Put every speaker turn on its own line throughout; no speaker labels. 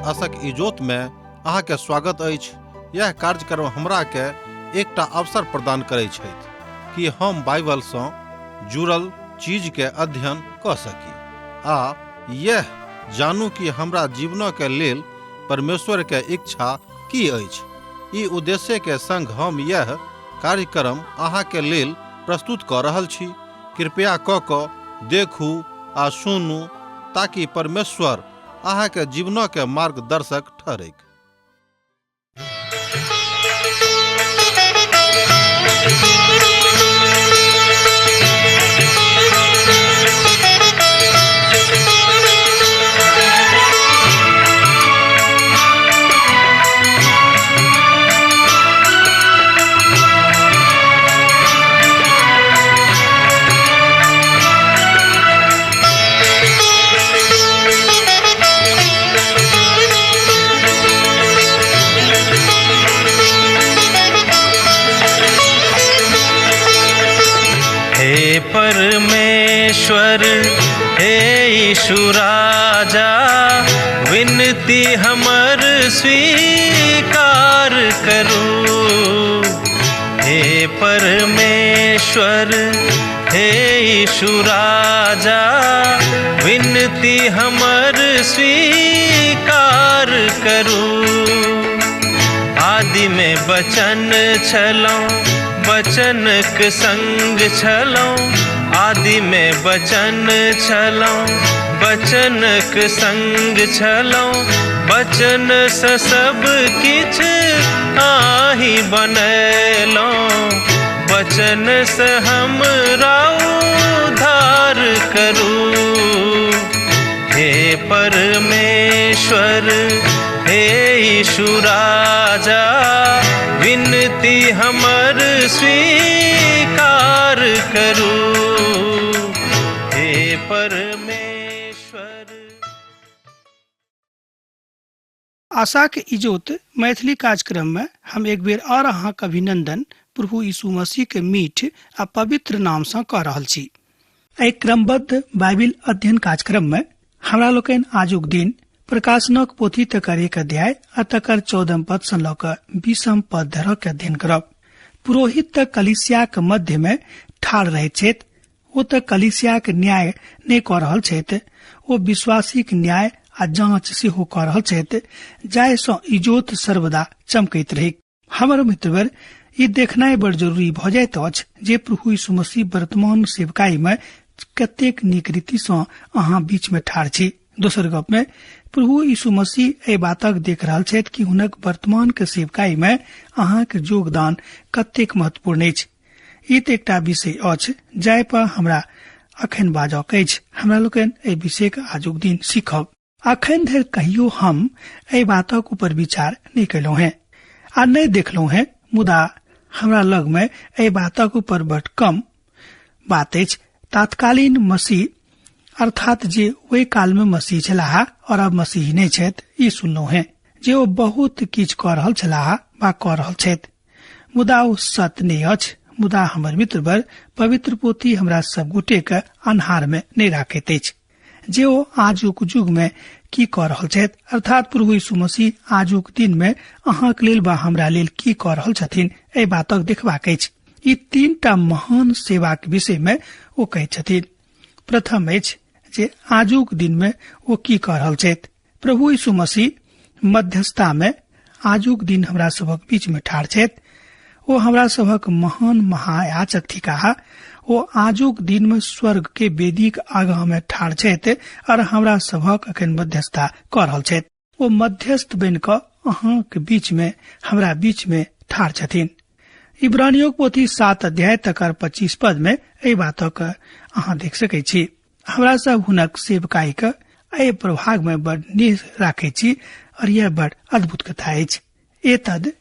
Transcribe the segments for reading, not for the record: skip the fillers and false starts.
आशक इजोत में अहाँ के स्वागत अछि। यह कार्यक्रम हमरा के एकटा अवसर प्रदान करै छथि कि हम बाइबल सँ जुड़ल चीज के अध्ययन कऽ सकी आ यह जानू कि हमरा जीवन के लेल परमेश्वर के इच्छा की अछि। ई उद्देश्य के संग हम यह कार्यक्रम अहाँ के लेल प्रस्तुत कऽ रहल छी। कृपया कऽ कऽ देखू आ सुनू ताकि परमेश्वर अहाँ के जीवन के मार्गदर्शक ठहरैक।
हे परमेश्वर, हे यीशु राजा, विनती हमर स्वीकार करू। हे परमेश्वर, हे यीशु राजा, विनती हमर स्वीकार करू। आदि में बचन छलौं, बचनक संग छलौं। आदि में बचन छलौं, बचनक संग छलौं। बचन से सब किछ आही बनेलौं, बचन से हमरा उद्धार करू। हे परमेश्वर, हे यीशु राजा, विनती हमर स्वीकार करू। हे परमेश्वर।
आशाक इजोत मैथिली कार्यक्रम में हम एक बेर और अहाँक अभिनंदन प्रभु यीशु मसीह के मीठ आ पवित्र नाम सँ कऽ रहल छी। एहि क्रमबद्ध बाइबिल अध्ययन कार्यक्रम में हमरा लोकनि आजुक दिन प्रकाशनक पोथी तकर 1 अध्याय आ तकर 14 पद सँ लऽ कऽ 20 पद धरक अध्ययन करब। पुरोहित तऽ कलीसियाक मध्य में ठाढ़ रहैत छथि, ओ तऽ कलीसियाक न्याय नहि कऽ रहल छथि, ओ विश्वासीक न्याय आ जांच सेहो कऽ रहल छथि, जाहि सँ इजोत सर्वदा चमकैत रहै। हमर मित्रवर, ई देखनाइ बड़ जरूरी भऽ जाइत अछि जे प्रभु यीशु मसीह वर्तमान सेवकाई में कतेक नीक रीति सँ अहाँ बीच में ठाढ़ छी। दोसर गप में प्रभु यीशु मसीह एहि बातक देख रहल छथि कि हुनक वर्तमान के सेवकाई में अहाँक योगदान कतेक महत्वपूर्ण अछि। ई तऽ एकटा विषय अछि जाहि पर हमरा अखन बाजऽ के अछि। हमरा लोकनि एहि विषय के आजुक दिन सीखब। अखन धरि कहियो हम एहि बातक ऊपर विचार नहि कयलहुँ हेँ आ नहि देखलहुँ हेँ, मुदा हमरा लग में एहि बातक ऊपर बड कम बात अछि। तात्कालीन मसीह अर्थात जे ओहि काल में मसीह छलाह और अब मसीह नहि छथि, ई सुनलहुँ हेँ जे ओ बहुत किछु कऽ रहल छलाह वा कऽ रहल छथि, मुदा ओ सत्य नहि अछि। मुदा हमर मित्रवर, पवित्र पोथी हमरा सब गोटे के अन्हार में नहि राखैत अछि जे ओ आजुक युग में की कऽ रहल छथि, अर्थात प्रभु यीशु मसीह आजुक दिन में अहाँक लेल वा हमरा लेल की कऽ रहल छथिन, एहि बातक देखबाक अछि। ई 3टा महान सेवाक विषय में ओ कहैत छथिन। प्रथम अछि जे आजुक दिन में ओ की कऽ रहल छथि। प्रभु यीशु मसीह मध्यस्थता में आजुक दिन हमरा सभक बीच में ठाढ़ छथि। ओ हमरा सभक महान महायाचक थिकाह। ओ आजुक दिन में स्वर्ग के वेदीक आगाँ में ठाढ़ छथि और हमरा सभक अखन मध्यस्थता कऽ रहल छथि। ओ मध्यस्थ बनि कऽ अहाँक बीच में, हमरा बीच में ठाढ़ छथिन। इब्रानियों पोथी 7 अध्याय तकर 25 पद में एहि बातक अहाँ देख सकै छी। हमरा सब हुनक सेवकाई के एहि प्रभाग में बड़ नेह राखै छी और यह बड़ अद्भुत कथा अछि। एतद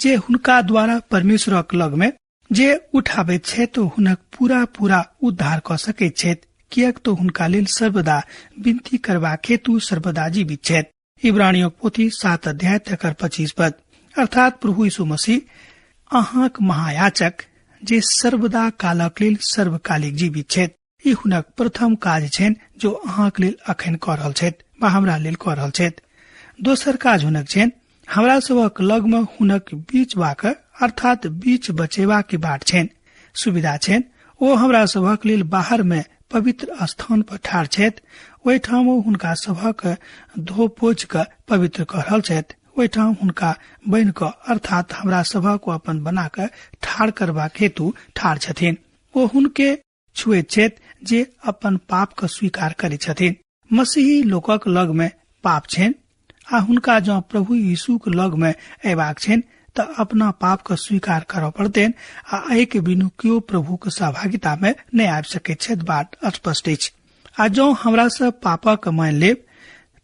जे हुनका द्वारा परमेश्वरक लग में जे उठाबैत छथि ओ हुनक पूरा पूरा उद्धार कऽ सकैत छथि, किएक तो हुनका लेल सर्वदा विनती करबाक हेतु सर्वदा जीवित छथि। इब्रानियों पोथी 7 अध्याय तकर 25 पद। अर्थात प्रभु यीशु मसीह अहाँक महायाचक जे सर्वदा कालक लेल सर्वकालिक जीवित छथि। ई हुनक प्रथम काज छनि जो अहाँक लेल अखन कऽ रहल छथि वा हमरा लेल कऽ रहल छथि। दोसर काज हुनक छनि हमरा सभक लग में हुनक बीचबाक अर्थात बीच बचेबाक बाट छनि, सुविधा छनि। ओ हमरा सभक लेल बाहर में पवित्र स्थान पर ठाढ़ छथि। ओहिठाम ओ हुनका सभक धो पोछि कऽ पवित्र कऽ रहल छथि। ओहिठाम हुनका बनि कऽ अर्थात हमरा सभक ओ अपन बना कऽ ठाढ़ करबाक हेतु ठाढ़ छथिन। ओ हुनके छुएत छथि जे अपन पाप के स्वीकार करैत छथिन। मसीही लोकक लग में पाप छनि आ हुनका जँ प्रभु यीशुक लग में अयबाक छनि तऽ अपना पाप के स्वीकार करऽ पड़तनि आ एहि के बिनु केओ प्रभु के सहभागिता में नहि आबि सकैत छथि। बात स्पष्ट अछि। आ जँ हमरा सब पापक मानि लेब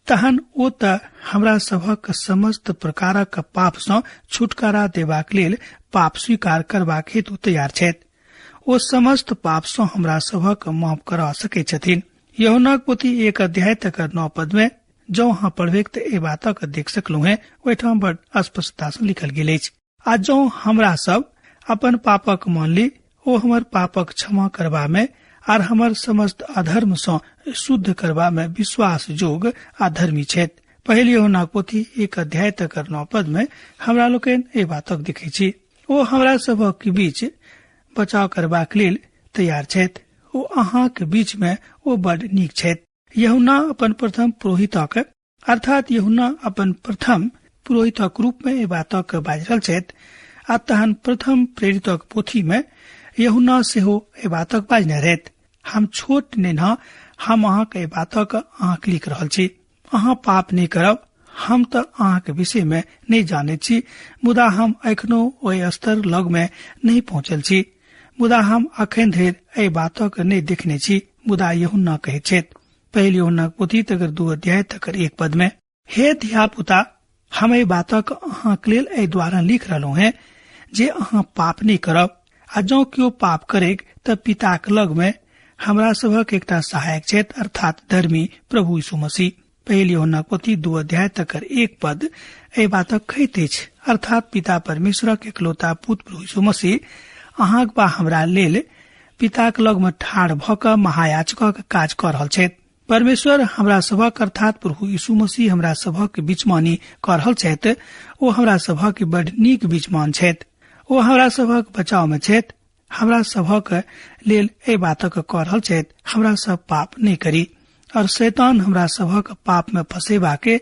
तहन ओ तऽ हमरा सभक समस्त प्रकारक पाप सँ छुटकारा देबाक लेल पाप स्वीकार करबाक हेतु तैयार छथि। ओ समस्त पाप सँ हमरा सभक माफ करा सकैत छथिन। यूहन्नाक पोथी 1 अध्याय तकर 9 पद में जँ अहाँ पढ़बैक तऽ एहि बातक देख सकलहुँ हेँ। ओहिठाम बड़ स्पष्टता सँ लिखल गेल अछि। आ जँ हमरा सब अपन पापक मान ली, ओ हमर पापक क्षमा करबा में आर हमर समस्त अधर्म सँ शुद्ध करबा में विश्वास जोग आ धर्मी छथि। पहिल यूहन्नाक पोथी 1 अध्याय तकर 9 पद में हमरा लोकनि एहि बातक देखै छी। ओ हमरा सभक बीच बचाव करबाक लेल तैयार छथि। ओ अहाँक बीच में ओ बड़ नीक छथि। यूहन्ना अपन प्रथम पुरोहितक अर्थात यूहन्ना अपन प्रथम पुरोहितक रूप में एहि बातक बाजि रहल छथि। आ तहन प्रथम प्रेरितक पोथी में यूहन्ना सेहो एहि बातक बाजने रहथि। हम छोट नेन्हा, हम अहाँक एहि बातक अहाँक लिख रहल छी। अहाँ पाप नहि करब। हम तऽ अहाँक विषय में नहि जानैत छी, मुदा हम एखनो ओहि स्तर लग में नहि पहुँचल छी। मुदा हम अखन धरि एहि बातक नहि देखने छी। मुदा यूहन्ना कहैत छथि पहिल यूहन्नाक पोथी तकर 2 अध्याय तकर 1 पद में, हे धिया पुता, हम एहि बातक अहाँक लेल एहि द्वारा लिख रहलहुँ हेँ जे अहाँ पाप नहि करब। आ जँ केओ पाप करेक तऽ पिताक लग में हमरा सभक एकटा सहायक छथि, अर्थात धर्मी प्रभु यीशु मसीह। पहिल यूहन्नाक पोथी 2 अध्याय तकर 1 पद एहि बातक कहैत अछि, अर्थात पिता परमेश्वरक एकलौता पुत्र प्रभु यीशु मसीह अहाँक बा हमरा लेल पिताक लग में ठाढ़ भऽ कऽ महायाचकक काज कऽ रहल छथि। परमेश्वर हमरा सभक अर्थात प्रभु यीशु मसीह हमरा सभक बीचमानी कऽ रहल छथि। ओ हमरा सभक बड़ नीक बीचमान छथि। ओ हमरा सभक बचाव में छथि। हमरा सभक लेल एहि बातक कऽ रहल छथि, हमरा सब पाप नहि करी। और शैतान हमरा सभक पाप में फंसेबा के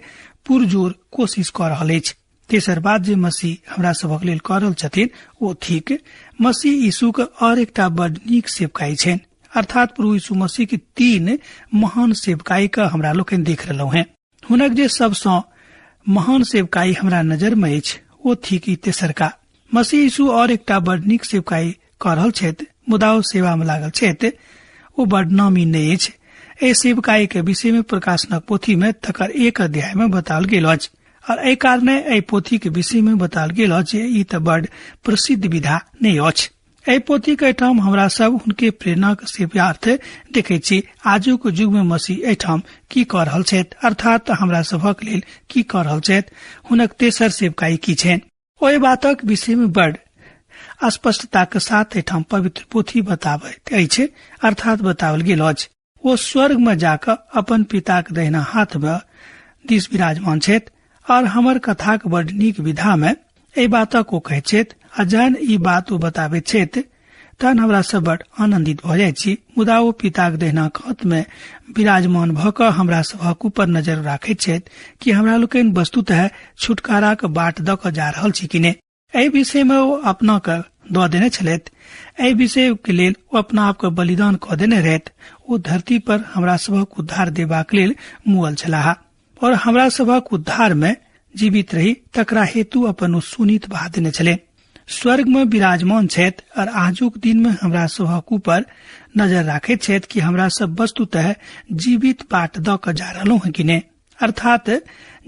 पुरजोर कोशिश कऽ रहल अछि। तेसर बात जे मसीह हमरा सभक लेल कऽ रहल छथिन ओ थिक मसीह यीशुक और एकटा बड़ नीक सेवकाई छनि। अर्थात प्रभु यीशु मसीह के 3 महान सेवकाई के हमरा लोकनि देख रहलहुँ हेँ। हुनक जे सबसँ महान सेवकाई हमरा नजर में अछि ओ थिक ई तेसरका। मसीह यीशु और एकटा बड़ नीक सेवकाई कऽ रहल छथि, मुदा ओ सेवा में लागल छथि, ओ बड़ नामी नहि अछि। एहि सेवकाई के विषय में प्रकाशनक पोथी में तकर 1 अध्याय में बताओल गेल अछि। और एहि कारणे एहि पोथी के विषय में बताओल गेल अछि जे ई तऽ बड़ प्रसिद्ध विधा नहि अछि। एहि पोथी के एहिठाम हमरा सब हुनके प्रेरणाक सेवार्थ देखैत छी। आजुक युग में मसीह एहिठाम की कऽ रहल छथि, अर्थात हमरा सभक लेल की कऽ रहल छथि, हुनक तेसर सेवकाई की छनि, ओहि बातक विषय में बड़ स्पष्टताक साथ एहिठाम पवित्र पोथी बताबैत अछि, अर्थात बताओल गेल अछि। ओ स्वर्ग में जाकऽ अपन पिताक दहिना हाथ में दिस विराजमान छथि और हमर कथाक बड़ नीक विधा में एहि बातक ओ कहैत छथि। आ जहन ई बात ओ बताबैत छथि तहन हमरा सब बड़ आनंदित भऽ जाइत छी। मुदा ओ पिताक दहिना हाथ में विराजमान भऽ कऽ हमरा सभक ऊपर नजर राखैत छथि कि हमरा लोकनि वस्तुतः छुटकाराक बाट दऽ कऽ जा रहल छी कि नहि। एहि विषय में ओ अपना के दऽ देने छलथि। एहि विषय के लेल ओ अपना आप के बलिदान कऽ देने रहथि। ओ धरती पर हमरा सभक उद्धार देबाक लेल मुअल छलाह और हमरा सभक उद्धार में जीवित रही तकरा हेतु अपन ओ सुनीत बहा देने छलै। स्वर्ग में विराजमान छथि और आजुक दिन में हमरा सभक ऊपर नजर राखैत छथि कि हमरा सब वस्तुतः जीवित बाट दऽ कऽ जा रहलहुँ हँ कि नहि। अर्थात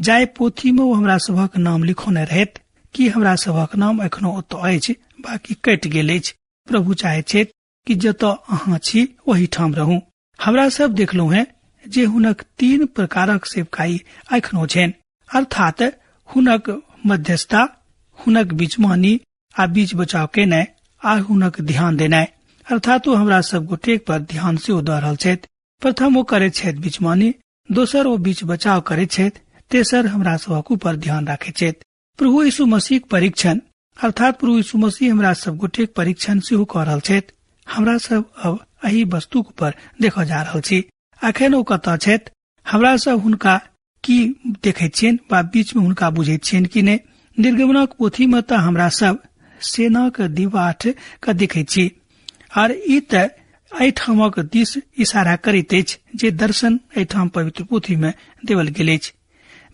जाहि पोथी में ओ हमरा सभक नाम लिखौने रहथि कि हमरा सभक नाम एखनो ओतऽ अछि बाकी कटि गेल अछि। प्रभु चाहैत छथि कि जतऽ अहाँ छी ओहिठाम रहू। हमरा सब देखलहुँ हेँ जे हुनक 3 प्रकारक सेवकाई एखनो छनि, अर्थात हुनक मध्यस्थता, हुनक बीचमानी आ बीच बचाव केनाइ आ हुनक ध्यान देनाइ। अर्थात ओ हमरा सब गोटेक पर ध्यान सेहो दऽ रहल छथि। प्रथम ओ करैत छथि बीचमानी, दोसर ओ बीच बचाव करैत छथि, तेसर हमरा सभक ऊपर ध्यान राखैत छथि। प्रभु यीशु मसीहक परीक्षण अर्थात प्रभु यीशु मसीह हमरा सब गोटेक परीक्षण सेहो कऽ रहल छथि। हमरा सब अब एहि वस्तुक पर देखऽ जा रहल छी। अखन ओ कतऽ छथि, हमरा सब हुनका की देखैत छियनि वा बीच में हुनका बुझैत छियनि कि नहि। निर्गमनक पोथी में तऽ हमरा सब सेनाक दिवाठ के देखैत छी आर ई तऽ एहिठामक दिस इशारा करैत अछि जे दर्शन एहिठाम पवित्र पोथी में देवल गेल अछि।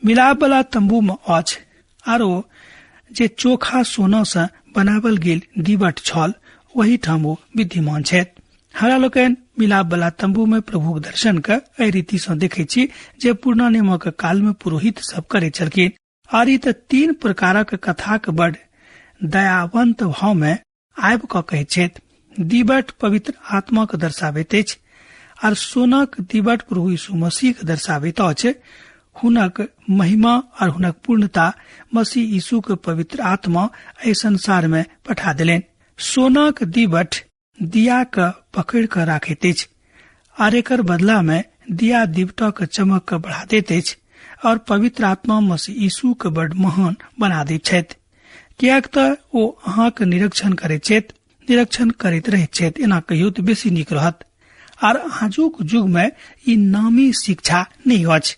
मिलाप वाला तंबू में अछि आरो जे चोखा सोना से बनावल गेल दिवट छल ओहि ठाम ओ विद्यमान छथि। हमरा लोकनि मिलाप वाला तंबू में प्रभुक दर्शन के एहि रीति से देखै छी जे पुरना नियमक काल में पुरोहित सब करै छलखिन। आर ई तऽ तीन प्रकारक कथाक बड़ दयावंत भाव में आबि कऽ कहैत छथि। दिवट पवित्र आत्मा के दर्शाबैत अछि आर सोनाक दिवट प्रभु यीशु मसीह के दर्शाबैत अछि। हुनक महिमा और हुनक पूर्णता मसीह यीशु के पवित्र आत्मा एहि संसार में पठा देलनि। सोनाक दिवट दिया के पकड़ कऽ राखैत अछि आर एकर बदला में दिया दिवटक चमक के बढ़ा दैत अछि और पवित्र आत्मा मसीह यीशु के बड़ महान बना दैत छथि, किएक तऽ ओ अहाँक निरीक्षण करैत छथि, निरीक्षण करैत रहैत छथि। एना कहियो तऽ बेसी नीक रहत। आर आजुक युग में ई नामी शिक्षा नहि अछि।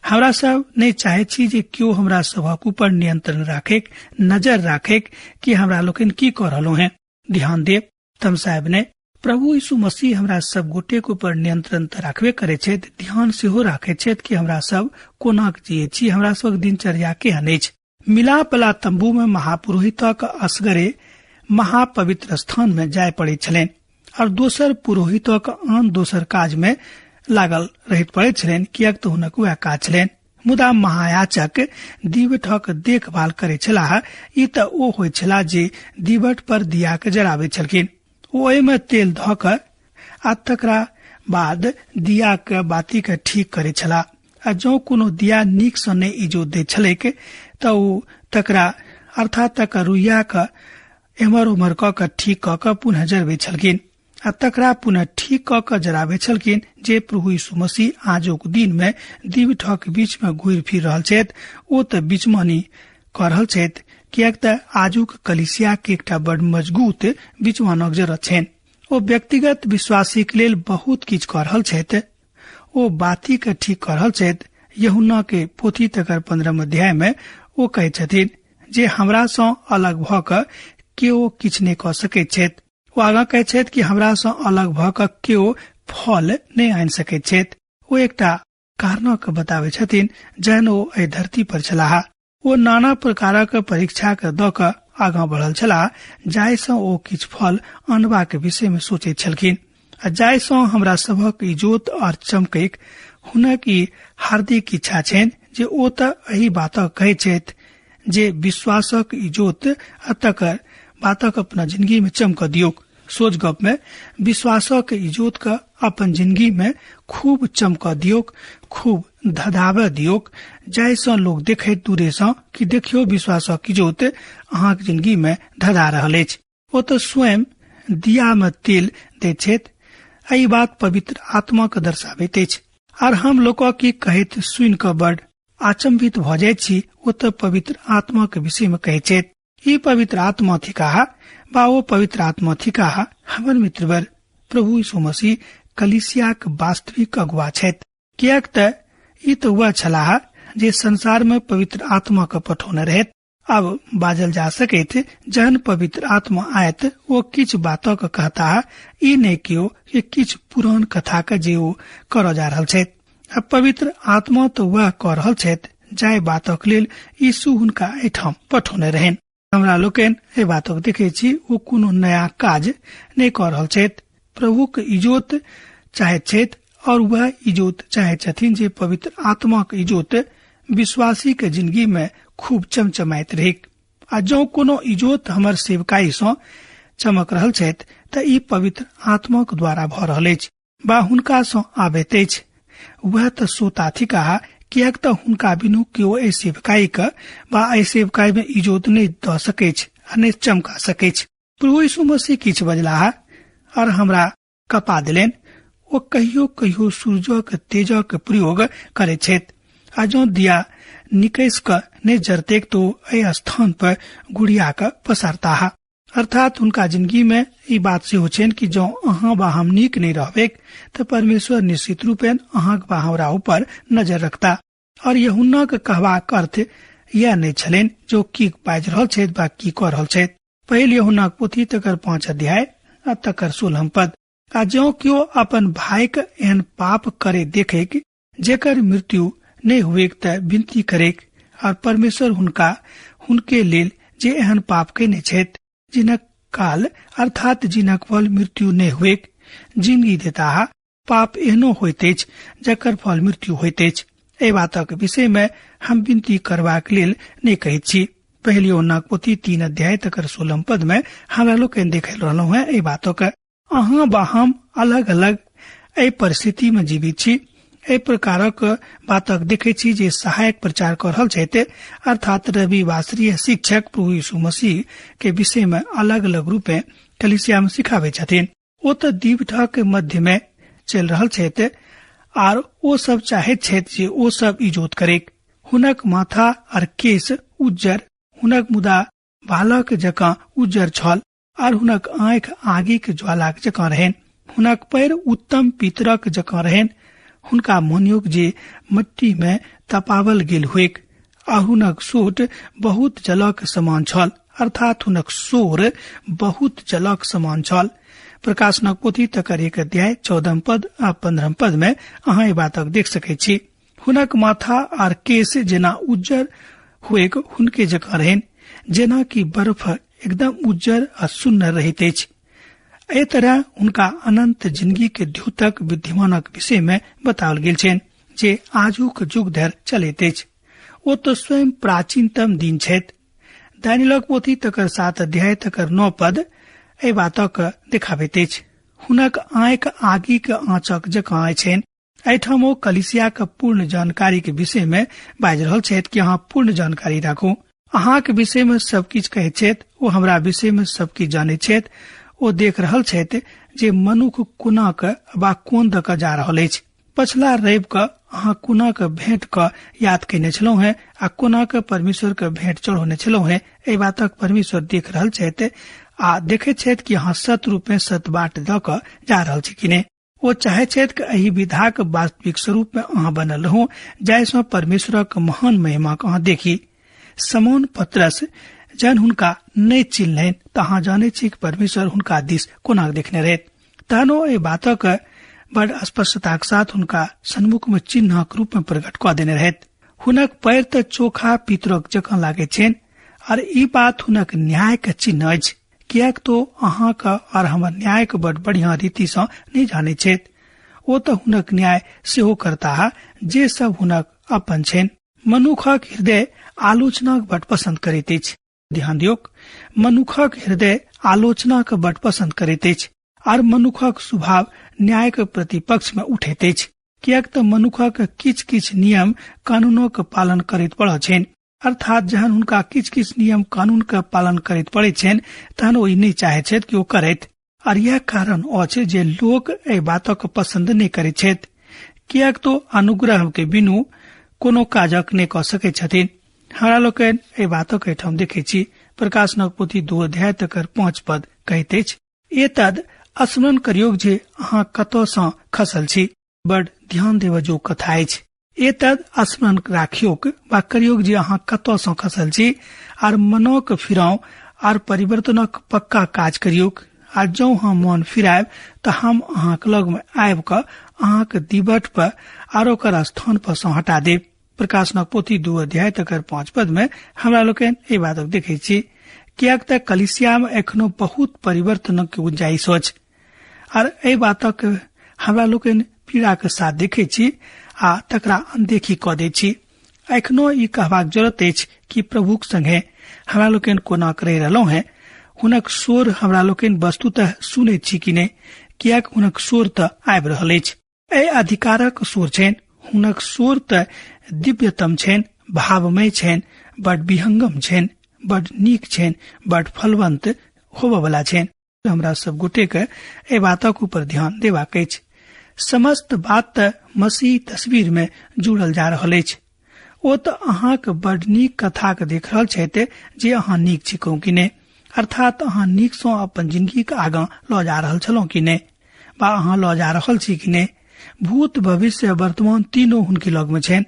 हमरा सब नहि चाहैत छी जे केओ हमरा सभक ऊपर नियंत्रण राखैक, नजर राखैक कि हमरा लोकनि की कऽ रहलहुँ हेँ। ध्यान देब तमसायब नहि। प्रभु यीशु मसीह हमरा सब गोटेक ऊपर नियंत्रण तऽ राखबे करै छथि, ध्यान सेहो राखैत छथि कि हमरा सब कोना जिये छी, हमरा सबक दिनचर्या केहन अछि। मिलाप वाला तंबू में महापुरोहितक असगरे महापवित्र स्थान में जाय पड़ैत छलनि और दोसर पुरोहितक आन दोसर काज में लागल रहैत पड़ैत छलनि, किएक तऽ हुनक वएह काज छलनि। मुदा महायाचक दीवटक देखभाल करैत छलाह। ई तऽ ओ होइत छलाह जे दीवट पर दिया के जराबैत छलखिन। ओ ओहिमे तेल धऽ कऽ आ तकरा बाद दिया के बाती के ठीक करैत छलाह। आ जँ कोनो दिया नीक सँ नहि इजोत दैत छलैक तऽ ओ तकरा अर्थात तकर रुइया के एम्हर ओम्हर कऽ कऽ ठीक कऽ कऽ पुनः जरबैत छलखिन आ तकरा पुनः ठीक कऽ कऽ जराबैत छलखिन। जे प्रभु यीशु मसीह आजुक दिन में दिवठक बीच में घुरि फिर रहल छथि ओ तऽ बिचमानी कऽ रहल छथि, किएक तऽ आजुक कलीसिया के एकटा बड़ मजगूत बिचवानक जरूरत छनि। ओ व्यक्तिगत विश्वासीक लेल बहुत किछु कऽ रहल छथि। ओ बाती के ठीक कऽ रहल छथि। यूहन्ना के पोथी तकर 15 अध्याय में ओ कहै छथिन जे हमरा सँ अलग भऽ कऽ केओ किछु नहि कऽ सकैत छथि। ओ आगाँ कहै छथि कि हमरा सँ अलग भऽ कऽ केओ फल नहि आनि सकैत छथि। ओ एकटा कारणक बताबै छथिन जहन ओ एहि धरती पर छलाह। ओ नाना प्रकारक परीक्षा के दऽ कऽ आगाँ बढ़ल छलाह, जाहि सँ ओ किछु फल अनबाक विषय में सोचैत छलखिन आ जाहि सँ हमरा सभक इजोत और चमकैक हुनक ई हार्दिक इच्छा छनि जे ओ तऽ एहि बातक कहैत छथि जे विश्वासक इजोत आ तकर बातक अपना जिंदगी में चमक दियौक। सोच गप में विश्वासक इजोत के अपन जिंदगी में खूब चमक दियौक, खूब धधाबे दियौक, जाहि सँ लोग देखैत दूरे सँ कि देखियौ विश्वासक इजोत अहाँक जिंदगी में धधा रहल अछि। ओ तऽ स्वयं दिया में तेल दैत छथि। एहि बात पवित्र आत्मा के दर्शाबैत अछि। आर हम लोक की कहैत सुनि कऽ बड़ आचम्भित भऽ जाइत छी। ओ तऽ पवित्र आत्मा के विषय में कहैत छथि, ई पवित्र आत्मा थिकाह वा ओ पवित्र आत्मा थिकाह। हमर मित्रवर, प्रभु यीशु मसीह कलीसियाक वास्तविक अगुआ छथि, किएक तऽ ई तऽ वएह छलाह जे संसार में पवित्र आत्मा के पठौने रहैत। अब बाजल जा सकैत जहन पवित्र आत्मा आयत ओ किछु बातक कहताह, ई नहि केओ कि किछु पुरान कथा के जे ओ करऽ जा रहल छथि। आ पवित्र आत्मा तऽ वएह कऽ रहल छथि जाहि बातक लेल यीशु हुनका एहिठाम पठौने रहनि। हमरा लोकनि एहि बातक देखै छी ओ कोनो नया काज नहि कऽ रहल छथि। प्रभुक इजोत चाहैत छथि और वएह इजोत चाहैत छथिन जे पवित्र आत्माक इजोत विश्वासी के जिंदगी में खूब चमचमाइत रहैक। आ जँ कोनो इजोत हमर सेवकाई सँ चमक रहल छथि तऽ ई पवित्र आत्माक द्वारा भऽ रहल अछि वा हुनका सँ आबैत अछि। वएह तऽ सोता थिकाह, किएक तऽ हुनका बिनु केओ एहि सेवकाई के वा एहि सेवकाई में इजोत नहि दऽ सकैछ आ नहि चमका सकैछ। प्रभु यीशु मसीह किछु बजलाह और हमरा कपा देलनि। ओ कहियो कहियो सूरजक तेजक प्रयोग करैत छथि आ जँ दिया निकैस कऽ नहि जरतेक तो एहि स्थान पर गुड़िया कऽ पसारताह। अर्थात हुनका जिंदगी में ई बात सेहो छनि कि जँ अहाँ बा हम नीक नहि रहबेक तऽ परमेश्वर निश्चित रूपेण अहाँक बा हमरा ऊपर नजर रखता। और यूहन्ना के कहबाक अर्थ यह नहि छलनि जो की बाजि रहल छथि बा की कऽ रहल छथि। पहिल यूहन्नाक पोथी तकर 5 अध्याय आ तकर 16 पद। आ जँ केओ अपन भाई के एहन पाप करे देखेक जेकर मृत्यु नहि हुएक तऽ विनती करेक और परमेश्वर हुनका हुनके लेल जे एहन पाप केने छथि जिनक काल अर्थात जिनक फल मृत्यु नहि हुएक जिंदगी देताह। पाप एहनो होइत अछि जकर फल मृत्यु होइत अछि। एहि बातक विषय में हम विनती करबाक लेल नहि कहैत छी। पहिल यूहन्नाक पोथी 3 अध्याय तकर 16 पद में हमरा लोकनि देख रहलहुँ हेँ एहि बातक। अहाँ बा हम अलग अलग एहि परिस्थिति में जीवित छी। एहि प्रकारक बातक देखै छी जे सहायक प्रचार कऽ रहल छथि, अर्थात रविवासरीय शिक्षक प्रभु यीशु मसीह के विषय में अलग अलग रूपे कलीसिया में सिखाबै छथिन। ओ तऽ दीवठक मध्य में चलि रहल छथि आर ओ सब चाहैत छथि जे ओ सब इजोत करेक। हुनक माथा आर केश उज्जर, हुनक मुदा बालक जकाँ उज्जर छल आर हुनक आँखि आगिक ज्वालाक जकाँ रहनि। हुनक पैर उत्तम पितरक जकाँ रहनि। हुनका मोनियोक जे मट्टी में तपावल गेल हुएक आ हुनक सोट बहुत जलक समान छल, अर्थात हुनक शोर बहुत जलक समान छल। प्रकाशनक पोथी तकर 1 अध्याय 14 पद आ 15 पद में अहाँ ई बातक देख सकैत छी। हुनक माथा आर केश जेना उज्जर हुएक हुनके जकाँ रहनि, जेना कि बर्फ एकदम उज्जर आ सुन्नर रहैत अछि। एहि तरह हुनका अनंत जिंदगी के द्योतक विद्यमानक विषय में बताओल गेल छनि जे आजुक युग धरि चलैत अछि। ओ तऽ स्वयं प्राचीनतम दिन छथि। दानियलक पोथी तकर 7 अध्याय तकर 9 पद एहि बातक देखाबैत अछि। हुनक आँखि आगिक आँचक जकाँ अछि। एहिठाम ओ कलीसियाक पूर्ण जानकारी के विषय में बाजि रहल छथि कि अहाँ पूर्ण जानकारी राखू। अहाँक विषय में सब किछु कहैत छथि, ओ हमरा विषय में सब किछु जानैत छथि। ओ देख रहल छथि जे मनुख कोना के वा कोन दऽ कऽ जा रहल अछि। पछिला रवि के अहाँ कोना के भेंट के याद केने छलहुँ हेँ आ कोना के परमेश्वर के भेंट चढ़ौने छलहुँ हेँ, एहि बातक परमेश्वर देख रहल छथि आ देखैत छथि कि अहाँ सत रूप में सत बाट दऽ कऽ जा रहल छी कि नहि। ओ चाहैत छथि कि एहि विधाक वास्तविक स्वरूप में अहाँ बनल रहू, जाहि सँ परमेश्वरक महान महिमा के अहाँ देखी। समौन पतरस जहन हुनका नहि चिन्हलनि तऽ अहाँ जानैत छी कि परमेश्वर हुनका दिस कोना देखने रहैत। तहन ओ एहि बातक बड़ स्पष्टताक साथ हुनका सन्मुख में चिन्हक रूप में प्रकट कऽ देने रहैत। हुनक पैर तऽ चोखा पितरक जकाँ लागैत छनि आर ई बात हुनक न्याय के चिन्ह अछि, किएक तो अहाँक और हमर न्याय के बड़ बढ़िया रीति सँ नहि जानैत छथि। ओ तऽ हुनक न्याय सेहो करताह जे सब हुनक अपन छनि। मनुखक हृदय आलोचनाक बड़ पसंद करैत अछि। ध्यान दियौक, मनुखक हृदय आलोचनाक बड़ पसंद करैत अछि आर मनुखक स्वभाव न्याय के प्रतिपक्ष में उठैत अछि, किएक तऽ मनुखक किछ किछ नियम कानूनक पालन करैत पड़ल छनि। अर्थात जहन हुनका किछ किछ नियम कानून के पालन करैत पड़ैत छनि तहन ओ ई नहि चाहैत छथि कि ओ करैत। आर यह कारण अछि जे लोक एहि बातक पसंद नहि करैत छथि, किएक तो अनुग्रह के बिनु कोनो काजक नहि कऽ सकैत छथिन। हमरा लोकनि एहि बातक एहिठाम देखैत छी। प्रकाशनक पोथी 2 अध्याय तकर 5 पद कहैत अछि, एतद स्मरण करियौक जे अहाँ कतऽ सँ खसल छी। बड़ ध्यान देबऽ जो कथा अछि। एतद स्मरण राखियौक वा करियौक जे अहाँ कतऽ सँ खसल छी आर मनोक फिराउ आर परिवर्तनक पक्का काज करियौक। आ जौं हम मन फिरायब तऽ हम अहाँक लग में आबि कऽ अहाँक दिवट पर आर ओकर स्थान पर सँ हटा देब। प्रकाशनक पोथी 2 अध्याय तकर 5 पद में हमरा लोकनि एहि बातक देखैत छी, किएक तऽ कलीसिया में एखनो बहुत परिवर्तनक गुंजाइश अछि आर एहि बातक हमरा लोकनि पीड़ा के साथ देखैत छी आ तकरा अनदेखी कऽ दैत छी। एखनो ई कहबाक जरूरत अछि कि प्रभुक संगे हमरा लोकनि कोना रहि रहलहुँ हेँ, हुनक स्वर हमरा लोकनि वस्तुतः सुनैत छी कि नहि, किएक हुनक स्वर तऽ आबि रहल अछि। एहि अधिकारक स्वर छनि, हुनक स्वर तऽ दिव्यतम छनि, भावमय छनि, बड विहंगम छनि, बड नीक छनि, बड फलवंत होबयवला छनि। हमरा सब गोटे के एहि बातक ऊपर ध्यान देबाक अछि। समस्त बात तऽ मसीह तस्वीर में जुड़ल जा रहल अछि। ओ तऽ अहाँक बड नीक कथाके देख रहल छथि जे अहाँ नीक छिकहुँ कि नहि, अर्थात अहाँ नीकसँ अपन जिंदगीके आगाँ लऽ जा रहल छलहुँ कि नहि, वा अहाँ लऽ जा रहल छी कि नहि। भूत, भविष्य, वर्तमान तीनू हुनके लगमे छनि।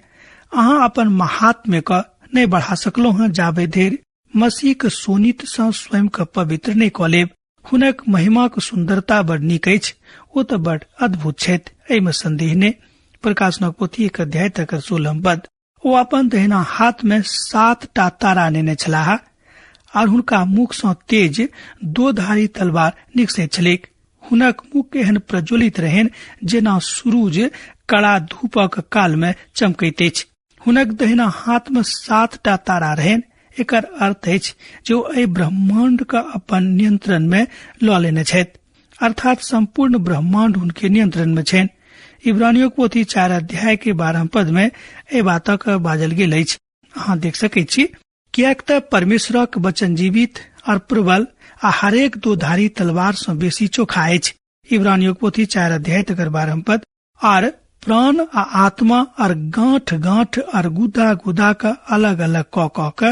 अहाँ अपन महात्म्य के नहि बढ़ा सकलहुँ हँ जाबे धरि मसीहक शोणित सँ स्वयं के पवित्र नहि कऽ लेब। हुनक महिमाक सुन्दरता बड़ नीक अछि, ओ तऽ बड़ अद्भुत छथि, एहिमे संदेह नहि। प्रकाशनक पोथी 1 अध्याय तकर 16 पद। ओ अपन दहिना हाथ में 7टा तारा नेने छलाह आर हुनका मुख सँ तेज दोधारी तलवार निकसैत छलैक। हुनक मुख एहन प्रज्वलित रहनि जेना सूरज कड़ा धूपक काल में चमकैत अछि। हुनक दहिना हाथ में 7टा तारा रहनि। एकर अर्थ अछि जे ओ एहि ब्रह्मांड के अपन नियंत्रण में लऽ लेने छथि, अर्थात संपूर्ण ब्रह्मांड हुनके नियंत्रण में छनि। इब्रानियों पोथी 4 अध्याय के 12 पद में एहि बातक बाजल गेल अछि। अहाँ देख सकैत छी, किएक तऽ परमेश्वरक वचन जीवित और प्रबल आ हरेक दोधारी तलवार सँ बेसी चोखा अछि। इब्रानियों पोथी 4 अध्याय तकर 12 पद। आर प्राण आ आत्मा और गांठ गांठ और गुदा गुदा के अलग अलग क क के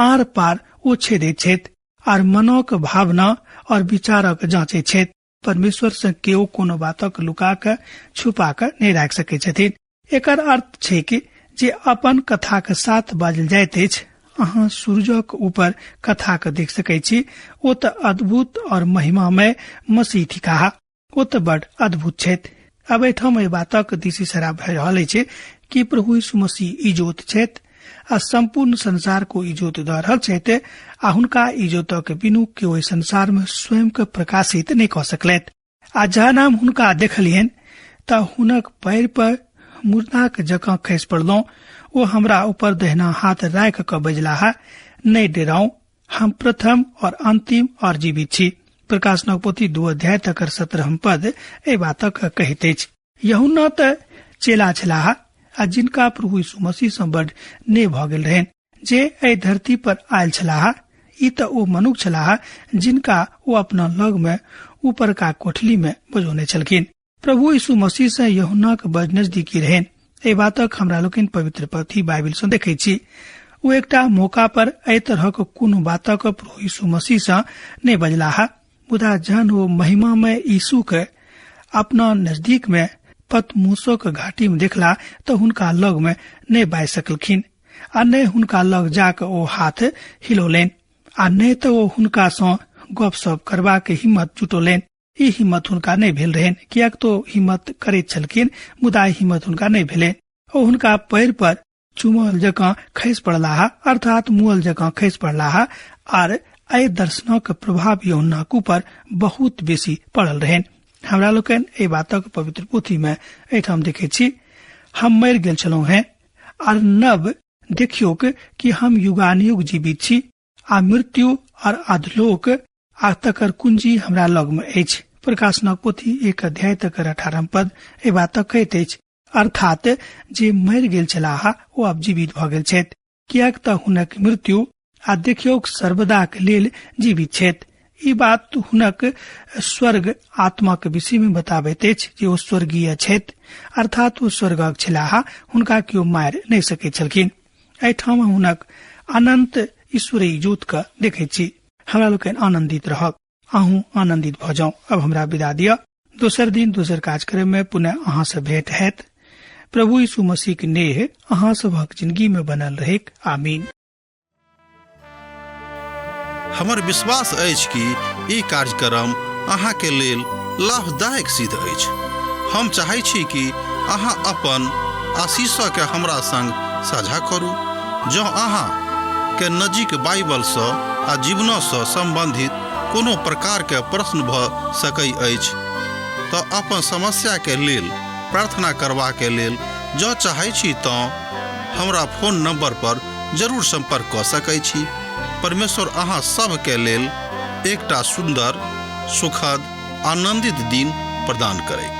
आर पार ओ छेदैत छथि आर मनक भावना और विचारक जांचैत छथि। परमेश्वर से केओ कोनो बातक लुका के छुपा के नहि राखि सकैत छथिन। एकर अर्थ छै कि जे अपन कथा के साथ बाजल जाइत अछि। अहाँ सूरजक ऊपर कथा के देख सकैत छी, ओ तऽ अद्भुत और महिमामय मसीह थिकाह, ओ तऽ बड अद्भुत छथि। अब एहिठाम एहि बातक दिस इशारा भए रहल अछि कि प्रभु यीशु मसीह इजोत छथि आ संपूर्ण संसार को इजोत दऽ रहल छथि आ हुनका इजोतक बिनु केओ एहि संसार में स्वयं के प्रकाशित नहि कऽ सकलथि। आ जहन हम हुनका देखलियनि तऽ हुनक पैर पर मुर्दाक जकाँ खसि पड़लहुँ। ओ हमरा ऊपर दहिना हाथ राखि कऽ बजलाह, नहि डेराउ, हम प्रथम और अंतिम और जीवित छी। प्रकाशनक पोथी 2 अध्याय तकर 17 पद एहि बातक कहैत अछि। यूहन्ना तऽ चेला छलाह आ जिनका प्रभु यीशु मसीह सँ बड नेह भऽ गेल रहनि, जे एहि धरती पर आयल छलाह। ई तऽ ओ मनुख छलाह जिनका ओ अपना लग में ऊपरका कोठली में बजौने छलखिन। प्रभु यीशु मसीह सँ यूहन्नाक बड़ नजदीकी रहनि। एहि बातक हमरा लोकनि पवित्र पोथी बाइबिल सँ देखैत छी। ओ एकटा मौका पर एहि तरहक कोनो बातक प्रभु यीशु मसीह सँ नहि बजलाह, मुदा जहन ओ महिमामय यीशु के अपना नजदीक में पतमुसक घाटी में देखला तऽ हुनका लग में नहि बाजि सकलखिन आ नहि हुनका लग जाकऽ ओ हाथ हिलौलनि आ नहि तऽ ओ हुनका सँ गपशप करबाक हिम्मत जुटौलनि। ई हिम्मत हुनका नहि भेल रहनि, किएक तो हिम्मत करैत छलखिन मुदा ई हिम्मत हुनका नहि भेलनि। ओ हुनका पैर पर चुमल जकाँ खसि पड़लाह, अर्थात मुअल जकाँ खसि पड़लाह आर एहि दर्शनक प्रभाव यूहन्नाक ऊपर बहुत बेसी पड़ल रहनि। हमरा लोकनि एहि बातक पवित्र पोथी में एहिठाम देखैत छी, हम मरि गेल छलहुँ हेँ आर नव देखियौक कि हम युगानुयुग जीवित छी आ मृत्यु और अधलोक आ तकर कुंजी हमरा लग में अछि। प्रकाशनक पोथी 1 अध्याय तकर 18 पद एहि बातक कहैत अछि, अर्थात जे मरि गेल छलाह ओ आब जीवित भऽ गेल छथि, किएक तऽ हुनक मृत्यु आ देखियौक सर्वदाक लेल जीवित छथि। ई बात हुनक स्वर्ग आत्माक विषय में बताबैत अछि जे ओ स्वर्गीय छथि, अर्थात ओ स्वर्गक छलाह, हुनका केओ मारि नहि सकैत छलखिन। एहिठाम हुनक अनंत ईश्वरीय ज्योत के देखैत छी। हमरा लोकनि आनंदित रहब, अहूँ आनंदित भऽ जाउ। अब हमरा विदा दिअ, दोसर दिन दोसर कार्यक्रम में पुनः अहाँ से भेंट हैत। प्रभु यीशु मसीह के नेह अहाँ सबहक जिंदगी में बनल रहेक। आमीन।
हमर विश्वास अछि कि ई कार्यक्रम अहाँ के लेल लाभदायक सिद्ध अछि। हम चाहै छी कि अहाँ अपन आशीषके हमरा संग साझा करू। जँ अहाँ के नजीक बाइबलसँ आ जीवनसँ सम्बन्धित कोनो प्रकारके प्रश्न भऽ सकै अछि तऽ अपन समस्याके लेल प्रार्थना करबाके लेल जँ चाहै छी तँ हमरा फोन नंबर पर जरूर संपर्क कऽ सकै छी। परमेश्वर अहाँ सभके लेल एकटा सुन्दर, सुखद, आनंदित दिन प्रदान करैक।